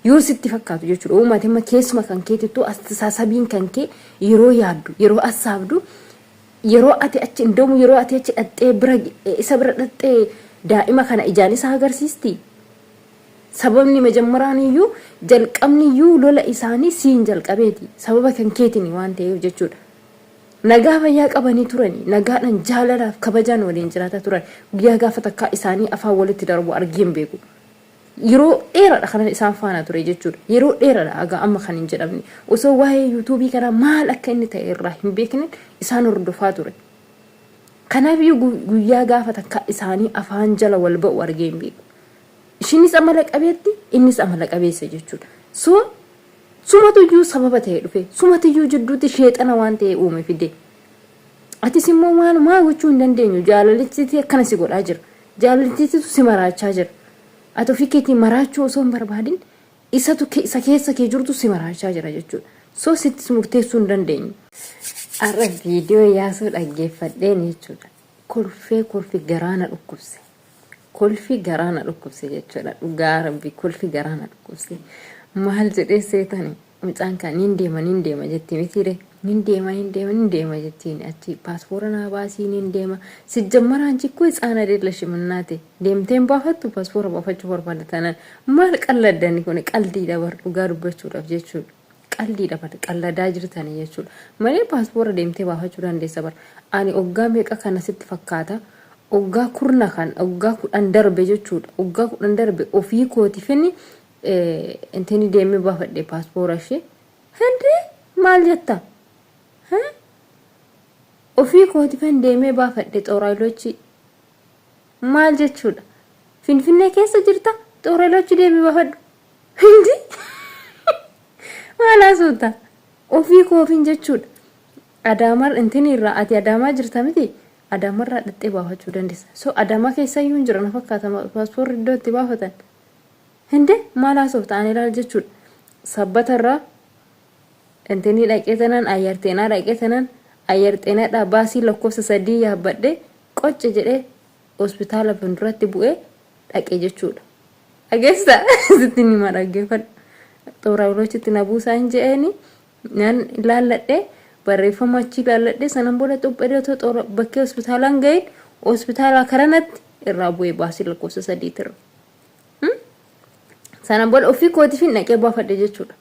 Yoo sitti fakkaatu jechuudha. Uumaati amma keessuma kan keetittuu astisaasabiin kan kee yeroo yaaddu, yeroo assaabdu, yeroo ati achi indoomu yeroo ati achi dhaxxee bira isa bira dhaxxee daa'ima kana ijaan isa agarsiisti. Sababni majammaraan iyyuu jalqabni iyyuu lola isaanii siin jalqabeeti. Sababa kan keetini waan ta'eef jechuudha. Nagaa fayyaa qabanii turani. Nagaadhaan jaalalaaf kabajaan waliin jiraataa turan. Guyyaa gaafa takkaa isaanii afaan walitti darbu argee hin beeku. Yeroo dheeraadha kanan isaan faana ture jechuudha. Yeroo dheeraadha haga amma kan hin jedhamne. Osoo waa'ee yuutuubii kanaa maal akka inni ta'e irraa hin beekne isaan hordofaa ture. Kanaaf iyyuu guyyaa gaafa takkaa isaanii afaan jala wal ba'u argee hin beeku. Ishiinis amala qabeetti, innis amala qabeessa jechuudha. So sumatu iyyuu sababa ta'e dhufe. Sumatu iyyuu jidduutti sheexana waan ta'e uume fide. Atis immoo maalumaa gochuu hin dandeenyu. Jaalalichi akkana si godhaa jira. Jaalalichitu si maraachaa jira. Ati ofii keetii maraachuu osoo hin barbaadin isatu isa keessa kee jirtu si maraachaa jira jechuudha. So sittis murteessuu hin dandeenyu. Har'a viidiyoo yaasuu dhaggeeffadheen jechuudha. Kolfee kolfi garaa na dhukkubse. Kolfi garaa na dhukkubse jechuudha. Dhugaa rabbi kolfi garaa na dhukkubse. Maal jedhee seetani? Mucaan kan nin deema nin deema jetti mitiire nin deema nin deema nin deema jettiin achi paaspoora naa baasii nin deema sijjammara anchi እኮ ህፃን አይደለሽም እናቴ deemteen baafattu paaspoora baafachuu barbaadda taanaan maal qalladdani kun qaldiidha bar dhugaa dubbachuudhaaf jechuudha qaldiidha bar qalladaa jirtani jechuudha malee paaspoora deemtee baafachuu dandeessa bar ani oggaa meeqa kana sitti fakkaata oggaa kurna kan oggaa 10 darbe jechuudha oggaa 10 darbe ofii kootifini intini deemee baafadhe paaspoora ishee. Hindee maal jetta? Ofii kootifan deemee baafadhe xooraayiloochi. Maal jechuudha? Finfinnee keessa jirta xooraayiloochi deemee baafadhu. Hindi maal haasofta? Ofii koofin jechuudha. Adaamaa intini irraa ati Adaamaa jirta miti? Adaamarraa dhaxxee baafachuu dandeessa. So Adaamaa keessa iyyuu hin jira na fakkaata paaspoorri iddoo itti baafatan. Hinde maal haasofta ani ilaal jechuudha. Sabbata irraa intinii dhaqee tanan ayyar xeenaa dhaqee tanan ayyar xeenadhaa baasii lakkoofsa 3 yaabbadhe qocce jedhee hospitaala fuulduratti bu'ee dhaqe jechuudha. Dhageessa sitti nima dhaggeeffadhu. Xooraawulochitti na buusaa hin je'eeni nan ilaalladhe barreeffama achi ilaalladhe sanan booda xuphedee otoo xoora bakkee hospitaalaan gahin hospitaalaa karanatti irraa bu'ee baasii lakkoofsa sadiitirra. Sana booda ofii kootiifin dhaqee baafadhe jechuudha.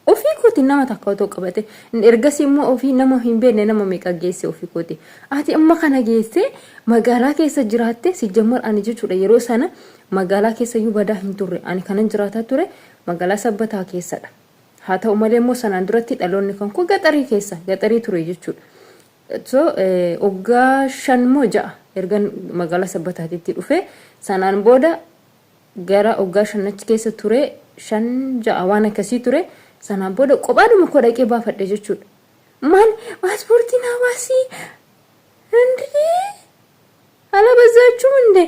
Ofii kootiin nama takka otoo qabate ergasii immoo ofii nama hin beekne nama meeqa geesse ofii kooti. Ati amma kana geessee magaalaa keessa jiraatte si jammar ani jechuudha yeroo sana magaalaa keessa iyyuu badaa hin turre ani kanan jiraataa ture magaalaa sabbataa keessadha. Haa ta'u malee immoo sanaan duratti dhaloonni kan koo gaxarii keessa gaxarii ture jechuudha. So waggaa 5 moo 6 ergan magaalaa sabbataatitti dhufe sanaan booda gara waggaa 5 achi keessa ture 5 6 waan akkasii ture sanaan booda kophaadhuma koo dhaqee baafadhe jechuudha. Maal paaspoortii naa baasii indee ala bazaachuu hundee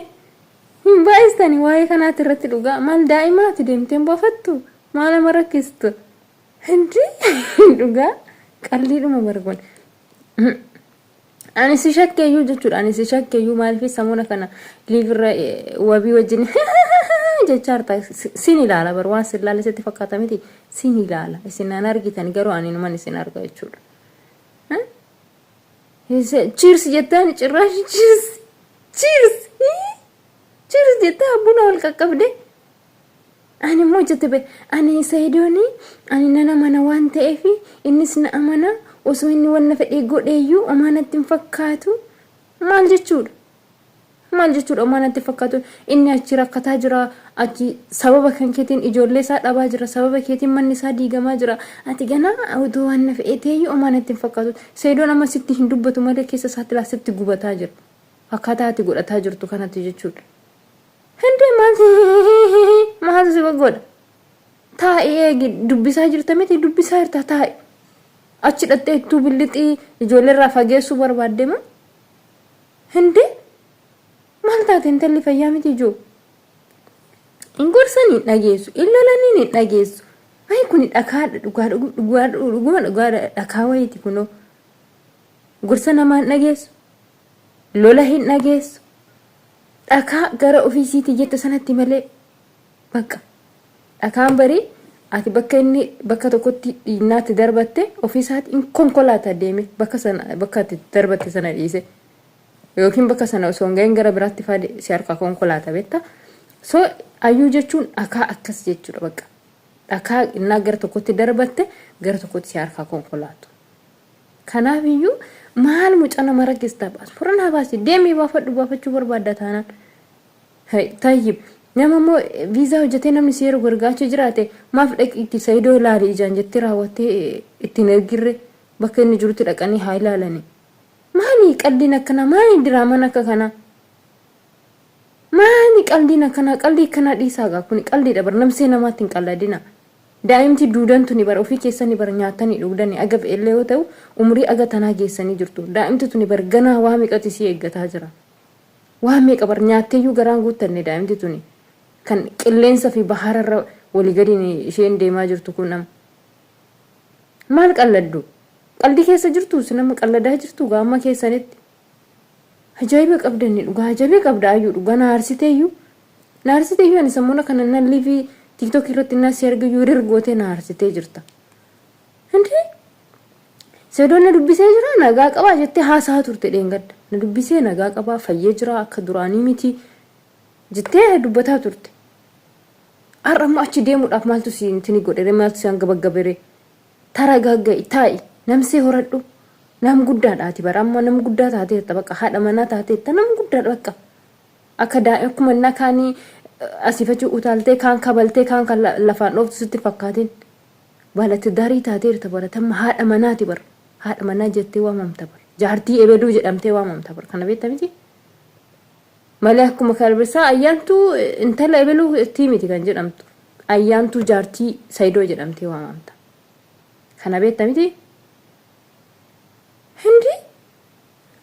hin baay'istani waa'ee kanaati irratti dhugaa maal daa'imaati deemteen baafattu maal nama rakkistu indee dhugaa qalliidhuma bargoon. Ani si shakkeeyyuu jechuudha. Ani si shakkeeyyuu maaliif samuuna kana liivirra wabii wajjin jechaa jirta. Sin ilaala bar waan sin ilaala sitti fakkaata miti. Sin ilaala. Isin naan argitan garuu ani numan isin arga jechuudha. Cheers jettaan cirraashi cheers. Cheers. Cheers jettaa buna wal qaqqabdee. Ani immoo jette be ani Sayidooni ani nan amana waan ta'eef innis na amana osoo inni wanna fedhee godheeyyuu homaa natti hin fakkaatu maal jechuudha? Maal jechuudha homaa natti hin fakkaatu inni achi rakkataa jira achi sababa kan keetiin ijoollee isaa dhabaa jira sababa keetiin manni isaa diigamaa jira ati ganaa otoo wanna fedhee ta'eeyyuu homaa natti hin fakkaatu Sayidoon amma sitti hin dubbatu malee keessa isaatti laa sitti gubataa jira akkaataa ati godhataa jirtu kanatti jechuudha. Hindee maal maaltu si godha? Taa'i eegi dubbisaa jirta miti dubbisaa jirta taa'i. Achi dhattee ittuu billixii ijoollee irraa fageessuu barbaadde moo? Hindee maal taate intalli fayyaa miti ijoo? Hin gorsanii hin dhageessu, hin lolanii hin dhageessu. Ayi kuni dhakaadha dhugaa dhugaa dhuguma dhugaa dhakaa wayiiti kunoo. Gorsa namaa hin dhageessu, lola hin dhageessu. Dhakaa gara ofii isiitii jettu sanatti malee bakka dhakaan barii Ati bakka inni bakka tokkotti dhiinnaatti darbatte ofii isaati in konkolaata deeme bakka sana bakka ati darbatte sana dhiise. Yookiin bakka sana osoo hin gahin gara biraatti faa si harkaa konkolaata beekta. So ayyuu jechuun dhakaa akkas jechuudha bakka. Dhakaa innaa gara tokkotti darbatte gara tokkotti si harkaa konkolaatu. Kanaaf iyyuu maal mucaa nama rakkistaa paaspora naa baasi deemii baafadhu baafachuu barbaadda taanaan. Tayyib nama immoo viizaa hojjetee namni si ergu ergaa achi jiraate maaf dhaqiitti Sayidoo ilaali ijaan jettee raawwattee ittiin ergirre bakka inni jirutti dhaqanii haa ilaalani. Maali qaldiin akkanaa maali diraamaan akka kanaa? Maali qaldiin akkanaa qaldii akkanaa dhiisaa gaa kuni qaldiidha bar namsee namaatti hin qalladina. Daa'imti duudan tuni bar ofii keessani bar nyaattani dhugdani aga fe'ellee yoo ta'u umrii aga tanaa geessanii jirtu. Daa'imti tuni bar ganaa waa meeqatu isii eeggataa jira. Waa meeqa bar nyaatteeyyuu garaan guuttanne daa'imti tuni. Kan qilleensa fi bahararra walii gadiin isheen deemaa jirtu kun amma. Maal qalladdu? Qaldii keessa jirtu isin amma qalladaa jirtu gaa amma keessanitti. Ajaa'iba qabdanni dhugaa ajaa'iba qabda ayyuu dhugaa na aarsiteeyyuu. Na aarsiteeyyuu ani sammuna kana nan liivii TikTok irratti na si argayyuu rirgootee na aarsitee jirta. Indee Seedoon na dubbisee jira nagaa qabaa jettee haasa'a turte dheengadda. Na dubbisee nagaa qabaa fayyee jira akka duraanii miti jettee dubbataa turte. Har'a immoo achi deemuudhaaf maaltu si intini godhere maaltu si hanga baggabere. Taragaagga'i taa'i namsee horadhu. Nam guddaadha ati bara amma nam guddaa taateerta bakka haadha manaa taateerta nam guddaadha bakka. Akka daa'ima akkuma innaa kaanii asiif achi utaaltee kaan kabaltee kaan kan lafaan dhooftu sitti fakkaatin. Balatidaarii taateerta bara tamma haadha manaati bar haadha manaa jettee waamamta bar jaartii ebeluu jedhamtee waamamta bar kana beekta miti malee akkuma kalbisaa ayyaantuu intala ebeluu tii miti kan jedhamtu ayyaantuu jaartii sayidoo jedhamtee waamamta kana beekta miti hindi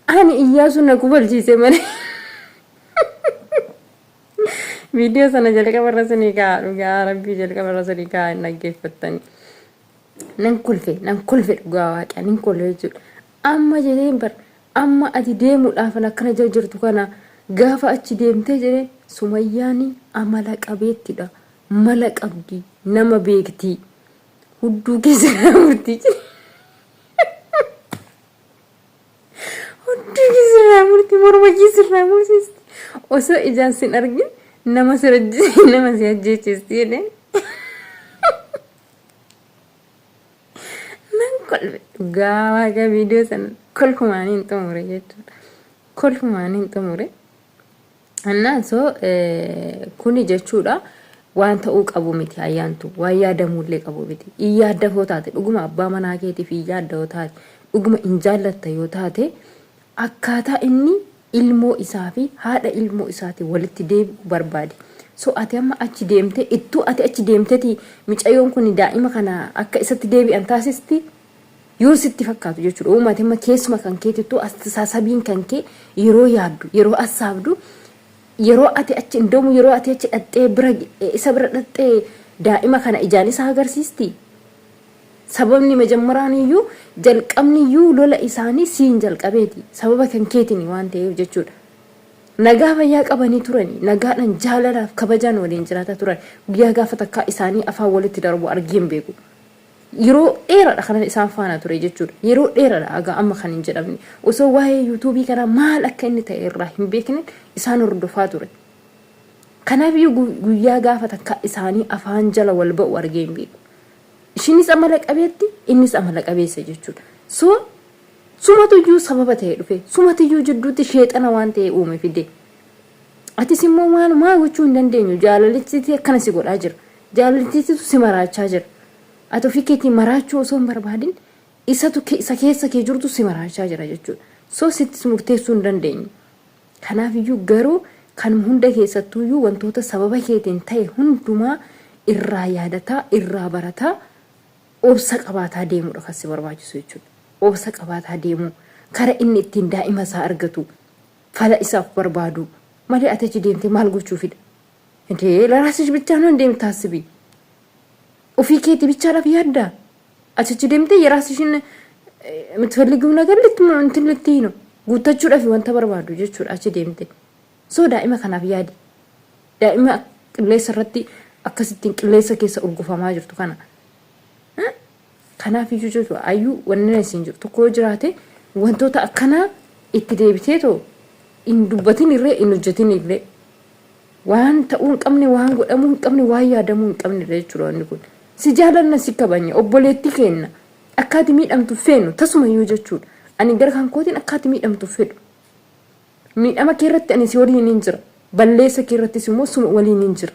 ani iyyaasuu na kubalchiise malee Viidiyoo sana jalqaba irra sinii kaa'a dhugaa rabbii jalqaba irra sinii kaa'a hin dhaggeeffattanii. Nan kolfe nan kolfe dhugaa waaqa nan kolfe jechuudha. Amma jedheen bar amma ati deemuudhaaf akkana jirtu kana gaafa achi deemtee jedheen sumayyaan amala qabeettidha mala qabdi nama beekti hudduu keessa murtii jedhe. Hudduu kee sirraa murti morma kee sirraa mursiisti. Osoo ijaan sin argin nama si nama si ajjeechisti jedhee. Nan kolfe dhugaa waaqa viidiyoo sana kolfumaan hin xumure jechuudha. Kolfumaan hin xumure. Annaan soo kuni jechuudha waan ta'uu qabu miti ayyaantu waan yaadamuullee qabu miti. In yaadda yoo taate dhuguma abbaa manaa keetiif in yaadda yoo taate dhuguma in jaallatta yoo taate akkaataa inni ilmoo isaa fi haadha ilmoo isaatiin walitti deebi'u barbaadi. So ati amma achi deemtee ittuu ati achi deemteeti micayoon kun daa'ima kana akka isatti deebi'an taasisti yoo sitti fakkaatu jechuudha. Uummati amma keessuma kan keetittuu astisasabiin kan kee yeroo yaaddu yeroo assaabdu yeroo ati achi indoomu yeroo ati achi dhaxxee bira isa bira dhaxxee daa'ima kana ijaan isa agarsiisti. Sababni majammaraan iyyuu jalqabni iyyuu lola isaanii siin jalqabeeti. Sababa kan keetiin waan ta'eef jechuudha. Nagaa fayyaa qabanii turanii nagaadhaan jaalalaaf kabajaan waliin jiraataa turan guyyaa gaafa takkaa isaanii afaan walitti darbu argee hin beeku. Yeroo dheeraadha kanan isaan faana ture jechuudha. Yeroo dheeraadha haga amma kan hin jedhamne. Osoo waa'ee yuutuubii kanaa maal akka inni ta'e irraa hin beekne isaan hordofaa ture. Kanaaf iyyuu guyyaa gaafa takka isaanii afaan jala wal ba'u argee hin beeku. Ishiinis amala qabeetti, innis amala qabeessa jechuudha. So sumatu iyyuu sababa ta'e dhufe, sumatu iyyuu jidduutti sheexana waan ta'e uume fide. Atis immoo maalumaa gochuu hin dandeenyu jaalalitti akkana si godhaa jira. Jaalalittiitu si maraachaa jira. Ati ofii keetii maraachuu osoo hin barbaadin isatu isa keessa kee jirutu si maraachaa jira jechuudha. So sittis murteessuu hin dandeenyu. Kanaaf iyyuu garuu kan hunda keessattuu iyyuu wantoota sababa keetiin ta'e hundumaa irraa yaadataa, irraa barataa, obsa qabaataa deemuudha kan si barbaachisu jechuudha. Obsa qabaataa deemuu, kara inni ittiin daa'ima isaa argatu, fala isaaf barbaaduu malee ati achi deemtee maal gochuufidha? እንዴ ለራስሽ ብቻ ነው እንዴ የምታስቢ? ofii keetii bichaadhaaf yaaddaa? Ati achi deemtee የራስሽን የምትፈልጊው ነገር እንትን ልትይ ነው guuttachuudhaaf wanta barbaadu jechuudha achi deemte. So daa'ima kanaaf yaadi. Daa'ima qilleensa irratti Akkasittiin qilleensa keessa urgufamaa jirtu kana. Kanaaf iyyuu jechuudha ayyuu wanni isin jiru tokko yoo jiraate wantoota akkanaa itti deebitee too hin dubbatin illee hin hojjetin illee waan ta'uu hin qabne waan godhamuu hin qabne waan yaadamuu hin qabne jechuudha wanni kun. Si jaalanna si kabanya obboleettii keenna akka ati miidhamtu feenu tasumayyuu jechuudha. Ani gara kan kootiin akka ati miidhamtu fedhu. Miidhama kee irratti ani si waliin hin jira. Balleessa kee irrattis immoo suma waliin hin jira.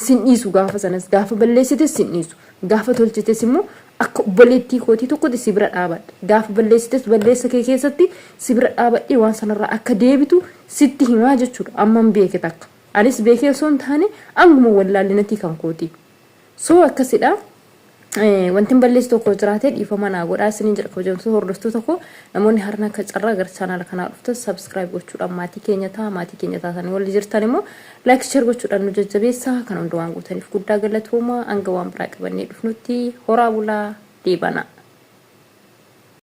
Sin dhiisu gaafa sanas gaafa balleessites sin dhiisu. Gaafa tolchites immoo akka obboleettii kootii tokkotti si bira dhaabadha. Gaafa balleessites balleessa kee keessatti si bira dhaabadhee waan sanarraa akka deebitu sitti himaa jechuudha. Amman beeke takka. Anis beekee osoo hin taane anguma wallaalinatii kan kootii. So akkasidha. Wanti hin balleessu tokko jiraate dhiifama naa godhaa isiniin jedha kabajamtoota hordoftoota koo namoonni harna akka carraa gara chaanaala kanaa dhuftan subscribe gochuudhaan maatii keenya ta'a maatii keenya taatanii walli jirtan immoo like share gochuudhaan nu jajjabeessaa kan hunda waan gootaniif guddaa galatooma hanga waan biraa qabannee dhufnutti horaa bulaa deebanaa.